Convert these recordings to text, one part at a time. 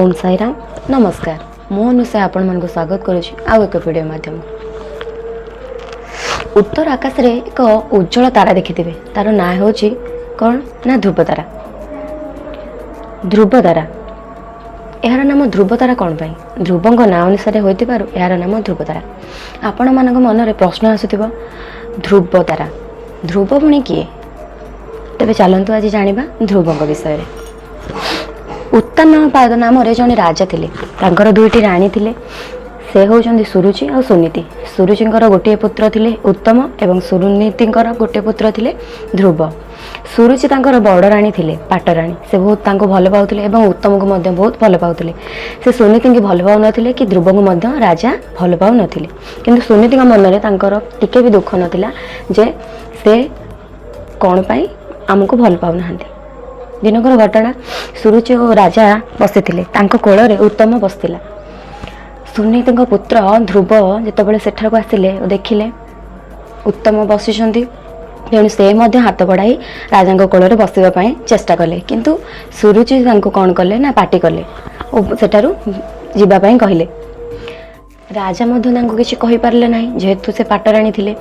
ଓମ୍ ସାଇରାମ। ନମସ୍କାର, ମୁଁ ଅନୁସୟା ଆପଣମାନଙ୍କୁ ସ୍ୱାଗତ କରୁଛି ଆଉ ଏକ ଭିଡ଼ିଓ ମାଧ୍ୟମକୁ। ଉତ୍ତର ଆକାଶରେ ଏକ ଉଜ୍ଜଳ ତାରା ଦେଖିଥିବେ। ତାର ନାଁ ହେଉଛି କ'ଣ ନା ଧ୍ରୁବ ତାରା। ଧ୍ରୁବ ତାରା, ଏହାର ନାମ ଧ୍ରୁବ ତାରା କ'ଣ ପାଇଁ? ଧ୍ରୁବଙ୍କ ନାଁ ଅନୁସାରେ ହୋଇଥିବାରୁ ଏହାର ନାମ ଧ୍ରୁବ ତାରା। ଆପଣମାନଙ୍କ ମନରେ ପ୍ରଶ୍ନ ଆସୁଥିବ, ଧ୍ରୁବ ତାରା, ଧ୍ରୁବ ପୁଣି କିଏ? ତେବେ ଚାଲନ୍ତୁ ଆଜି ଜାଣିବା ଧ୍ରୁବଙ୍କ ବିଷୟରେ। ଉତ୍ତାନପାଦ ନାମରେ ଜଣେ ରାଜା ଥିଲେ। ତାଙ୍କର ଦୁଇଟି ରାଣୀ ଥିଲେ। ସେ ହେଉଛନ୍ତି ସୁରୁଚି ଆଉ ସୁନୀତି। ସୁରୁଚିଙ୍କର ଗୋଟିଏ ପୁତ୍ର ଥିଲେ ଉତ୍ତମ ଏବଂ ସୁନୀତିଙ୍କର ଗୋଟିଏ ପୁତ୍ର ଥିଲେ ଧ୍ରୁବ। ସୁରୁଚି ତାଙ୍କର ବଡ଼ ରାଣୀ ଥିଲେ, ପାଟରାଣୀ। ସେ ବହୁତ ତାଙ୍କୁ ଭଲ ପାଉଥିଲେ ଏବଂ ଉତ୍ତମକୁ ମଧ୍ୟ ବହୁତ ଭଲ ପାଉଥିଲେ। ସେ ସୁନୀତିଙ୍କୁ ଭଲ ପାଉନଥିଲେ କି ଧ୍ରୁବଙ୍କୁ ମଧ୍ୟ ରାଜା ଭଲ ପାଉନଥିଲେ। କିନ୍ତୁ ସୁନୀତିଙ୍କ ମନରେ ତାଙ୍କର ଟିକେ ବି ଦୁଃଖ ନଥିଲା ଯେ ସେ କ'ଣ ପାଇଁ ଆମକୁ ଭଲ ପାଉନାହାନ୍ତି। ଦିନକର ଘଟଣା, ସୁରୁଚି ଓ ରାଜା ବସିଥିଲେ। ତାଙ୍କ କୋଳରେ ଉତ୍ତମ ବସିଥିଲା। ସୁନୀତିଙ୍କ ପୁତ୍ର ଧ୍ରୁବ ଯେତେବେଳେ ସେଠାକୁ ଆସିଲେ ଓ ଦେଖିଲେ ଉତ୍ତମ ବସିଛନ୍ତି, ତେଣୁ ସେ ମଧ୍ୟ ହାତ ବଢ଼ାଇ ରାଜାଙ୍କ କୋଳରେ ବସିବା ପାଇଁ ଚେଷ୍ଟା କଲେ। କିନ୍ତୁ ସୁରୁଚି ତାଙ୍କୁ କ'ଣ କଲେ ନା ପାଟି କଲେ ଓ ସେଠାରୁ ଯିବା ପାଇଁ କହିଲେ। ରାଜା ମଧ୍ୟ ତାଙ୍କୁ କିଛି କହିପାରିଲେ ନାହିଁ, ଯେହେତୁ ସେ ପାଟରାଣୀ ଥିଲେ।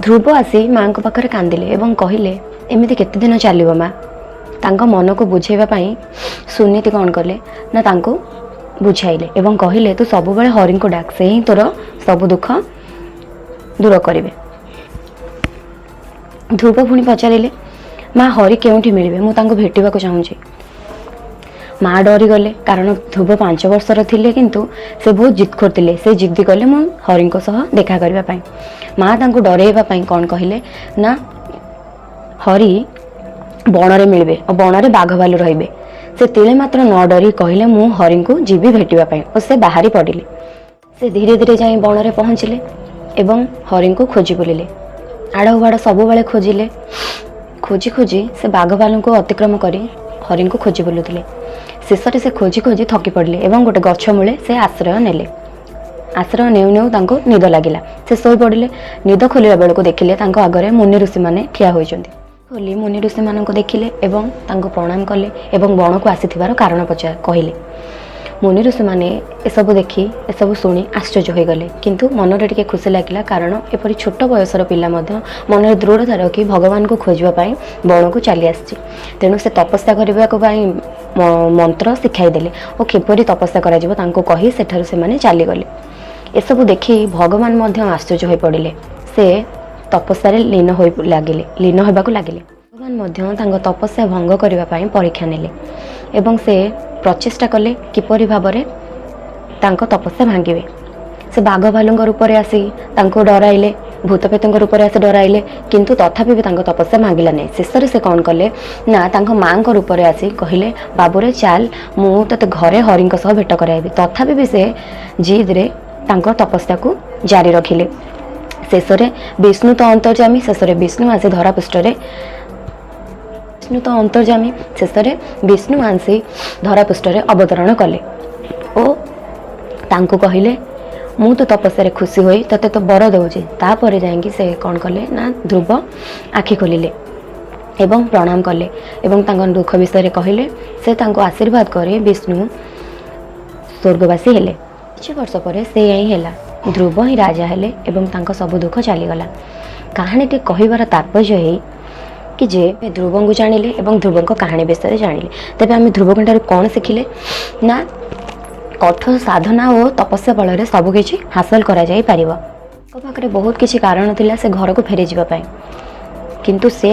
ଧ୍ରୁବ ଆସି ମାଙ୍କ ପାଖରେ କାନ୍ଦିଲେ ଏବଂ କହିଲେ, "ଏମିତି କେତେ ଦିନ ଚାଲିବ ମା?" ତାଙ୍କ ମନକୁ ବୁଝେଇବା ପାଇଁ ସୁନୀତି କ'ଣ କଲେ ନା ତାଙ୍କୁ ବୁଝାଇଲେ ଏବଂ କହିଲେ, "ତୁ ସବୁବେଳେ ହରିଙ୍କୁ ଡାକ, ସେ ହିଁ ତୋର ସବୁ ଦୁଃଖ ଦୂର କରିବେ।" ଧ୍ରୁବ ପୁଣି ପଚାରିଲେ, "ମା, ହରି କେଉଁଠି ମିଳିବେ? ମୁଁ ତାଙ୍କୁ ଭେଟିବାକୁ ଚାହୁଁଛି।" ମା ଡରିଗଲେ, କାରଣ ଧ୍ରୁବ 5 ବର୍ଷର ଥିଲେ, କିନ୍ତୁ ସେ ବହୁତ ଜିଦଖୋର ଥିଲେ। ସେ ଜିଦ୍ଦି କଲେ ମୁଁ ହରିଙ୍କ ସହ ଦେଖା କରିବା ପାଇଁ। ମା ତାଙ୍କୁ ଡରେଇବା ପାଇଁ କ'ଣ କହିଲେ ନା ହରି ବଣରେ ମିଳିବେ ଆଉ ବଣରେ ବାଘ ଭାଲୁ ରହିବେ। ସେ ତିଳେ ମାତ୍ର ନ ଡରି କହିଲେ, "ମୁଁ ହରିଙ୍କୁ ଯିବି ଭେଟିବା ପାଇଁ।" ଓ ସେ ବାହାରି ପଡ଼ିଲେ। ସେ ଧୀରେ ଧୀରେ ଯାଇ ବଣରେ ପହଞ୍ଚିଲେ ଏବଂ ହରିଙ୍କୁ ଖୋଜି ବୁଲିଲେ। ଆଡ଼ ଉବାଡ଼ ସବୁବେଳେ ଖୋଜିଲେ। ଖୋଜି ଖୋଜି ସେ ବାଘ ଭାଲୁଙ୍କୁ ଅତିକ୍ରମ କରି ହରିଙ୍କୁ ଖୋଜି ବୁଲୁଥିଲେ। ଶେଷରେ ସେ ଖୋଜି ଖୋଜି ଥକି ପଡ଼ିଲେ ଏବଂ ଗୋଟେ ଗଛ ମୂଳେ ସେ ଆଶ୍ରୟ ନେଲେ। ଆଶ୍ରୟ ନେଉ ନେଉ ତାଙ୍କୁ ନିଦ ଲାଗିଲା। ସେ ଶୋଇପଡ଼ିଲେ। ନିଦ ଖୋଲିଲା ବେଳକୁ ଦେଖିଲେ ତାଙ୍କ ଆଗରେ ମୁନି ଋଷିମାନେ ଠିଆ ହୋଇଛନ୍ତି। ଖୋଲି ମୁନି ଋଷିମାନଙ୍କୁ ଦେଖିଲେ ଏବଂ ତାଙ୍କୁ ପ୍ରଣାମ କଲେ ଏବଂ ବଣକୁ ଆସିଥିବାର କାରଣ କହିଲେ। ମୁନି ଋଷିମାନେ ଏସବୁ ଦେଖି, ଏସବୁ ଶୁଣି ଆଶ୍ଚର୍ଯ୍ୟ ହୋଇଗଲେ, କିନ୍ତୁ ମନରେ ଟିକେ ଖୁସି ଲାଗିଲା, କାରଣ ଏପରି ଛୋଟ ବୟସର ପିଲା ମଧ୍ୟ ମନରେ ଦୃଢ଼ତା ରଖି ଭଗବାନଙ୍କୁ ଖୋଜିବା ପାଇଁ ବଣକୁ ଚାଲି ଆସିଛି। ତେଣୁ ସେ ତପସ୍ୟା କରିବାକୁ ପାଇଁ ମନ୍ତ୍ର ଶିଖାଇ ଦେଲେ ଓ କିପରି ତପସ୍ୟା କରାଯିବ ତାଙ୍କୁ କହି ସେଠାରୁ ସେମାନେ ଚାଲିଗଲେ। ଏସବୁ ଦେଖି ଭଗବାନ ମଧ୍ୟ ଆଶ୍ଚର୍ଯ୍ୟ ହୋଇପଡ଼ିଲେ। ସେ ତପସ୍ୟାରେ ଲୀନ ହୋଇ ଲାଗିଲେ, ଲୀନ ହେବାକୁ ଲାଗିଲେ। ଭଗବାନ ମଧ୍ୟ ତାଙ୍କ ତପସ୍ୟା ଭଙ୍ଗ କରିବା ପାଇଁ ପରୀକ୍ଷା ନେଲେ ଏବଂ ସେ ପ୍ରଚେଷ୍ଟା କଲେ କିପରି ଭାବରେ ତାଙ୍କ ତପସ୍ୟା ଭାଙ୍ଗିବେ। ସେ ବାଘ ଭାଲୁଙ୍କ ରୂପରେ ଆସି ତାଙ୍କୁ ଡରାଇଲେ, ଭୂତପ୍ରେତଙ୍କ ରୂପରେ ଆସି ଡରାଇଲେ, କିନ୍ତୁ ତଥାପି ବି ତାଙ୍କ ତପସ୍ୟା ଭାଙ୍ଗିଲା ନାହିଁ। ଶେଷରେ ସେ କ'ଣ କଲେ ନା ତାଙ୍କ ମାଙ୍କ ରୂପରେ ଆସି କହିଲେ, "ବାବୁରେ ଚାଲ, ମୁଁ ତୋତେ ଘରେ ହରିଙ୍କ ସହ ଭେଟ କରାଇବି।" ତଥାପି ବି ସେ ଜିଦ୍ରେ ତାଙ୍କ ତପସ୍ୟାକୁ ଜାରି ରଖିଲେ। ଶେଷରେ ବିଷ୍ଣୁ ତ ଅନ୍ତର୍ଯାମୀ, ଶେଷରେ ବିଷ୍ଣୁ ଆସି ଧରାପୃଷ୍ଠରେ, ବିଷ୍ଣୁ ତ ଅନ୍ତର୍ଯାମୀ, ଶେଷରେ ବିଷ୍ଣୁ ଆସି ଧରାପୃଷ୍ଠରେ ଅବତରଣ କଲେ ଓ ତାଙ୍କୁ କହିଲେ, "ମୁଁ ତ ତପସ୍ୟାରେ ଖୁସି ହୋଇ ତୋତେ ତ ବର ଦେଉଛି।" ତାପରେ ଯାଇକି ସେ କ'ଣ କଲେ ନା ଧ୍ରୁବ ଆଖି ଖୋଲିଲେ ଏବଂ ପ୍ରଣାମ କଲେ ଏବଂ ତାଙ୍କ ଦୁଃଖ ବିଷୟରେ କହିଲେ। ସେ ତାଙ୍କୁ ଆଶୀର୍ବାଦ କରି ବିଷ୍ଣୁ ସ୍ୱର୍ଗବାସୀ ହେଲେ। କିଛି ବର୍ଷ ପରେ ସେଇଆ ହିଁ ହେଲା। ଧ୍ରୁବ ହିଁ ରାଜା ହେଲେ ଏବଂ ତାଙ୍କ ସବୁ ଦୁଃଖ ଚାଲିଗଲା। କାହାଣୀଟି କହିବାର ତାତ୍ପର୍ଯ୍ୟ ଏହି କି ଯେ ଧ୍ରୁବଙ୍କୁ ଜାଣିଲେ ଏବଂ ଧ୍ରୁବଙ୍କ କାହାଣୀ ବିଷୟରେ ଜାଣିଲେ। ତେବେ ଆମେ ଧ୍ରୁବଙ୍କ ଠାରୁ କ'ଣ ଶିଖିଲେ ନା କଠୋର ସାଧନା ଓ ତପସ୍ୟା ବଳରେ ସବୁକିଛି ହାସଲ କରାଯାଇପାରିବ। ତାଙ୍କ ପାଖରେ ବହୁତ କିଛି କାରଣ ଥିଲା ସେ ଘରକୁ ଫେରିଯିବା ପାଇଁ, କିନ୍ତୁ ସେ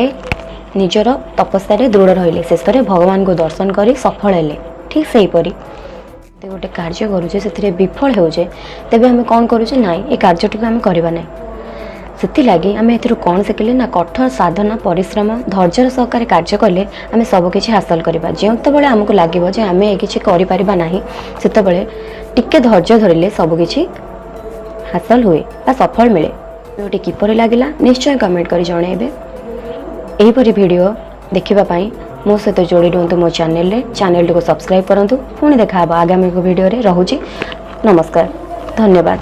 ନିଜର ତପସ୍ୟାରେ ଦୃଢ଼ ରହିଲେ। ଶେଷରେ ଭଗବାନଙ୍କୁ ଦର୍ଶନ କରି ସଫଳ ହେଲେ। ଠିକ୍ ସେହିପରି ଯଦି ଗୋଟେ କାର୍ଯ୍ୟ କରୁଛେ, ସେଥିରେ ବିଫଳ ହେଉଛେ, ତେବେ ଆମେ କ'ଣ କରୁଛେ? ନାଇଁ, ଏ କାର୍ଯ୍ୟଟିକୁ ଆମେ କରିବା ନାହିଁ। ସେଥିଲାଗି ଆମେ ଏଥିରୁ କ'ଣ ଶିଖିଲେ ନା କଠୋର ସାଧନା, ପରିଶ୍ରମ, ଧୈର୍ଯ୍ୟର ସହକାରେ କାର୍ଯ୍ୟ କଲେ ଆମେ ସବୁକିଛି ହାସଲ କରିବା। ଯେତେବେଳେ ଆମକୁ ଲାଗିବ ଯେ ଆମେ ଏ କିଛି କରିପାରିବା ନାହିଁ, ସେତେବେଳେ ଟିକେ ଧୈର୍ଯ୍ୟ ଧରିଲେ ସବୁକିଛି ହାସଲ ହୁଏ ବା ସଫଳ ମିଳେ। ଭିଡ଼ିଓଟି କିପରି ଲାଗିଲା ନିଶ୍ଚୟ କମେଣ୍ଟ କରି ଜଣାଇବେ। ଏହିପରି ଭିଡ଼ିଓ ଦେଖିବା ପାଇଁ ମୋ ସହିତ ଯୋଡ଼ି ରୁହନ୍ତୁ ମୋ ଚ୍ୟାନେଲରେ। ଚ୍ୟାନେଲଟିକୁ ସବସ୍କ୍ରାଇବ୍ କରନ୍ତୁ। ପୁଣି ଦେଖା ହେବ ଆଗାମୀ ଭିଡ଼ିଓରେ। ରହୁଛି, ନମସ୍କାର, ଧନ୍ୟବାଦ।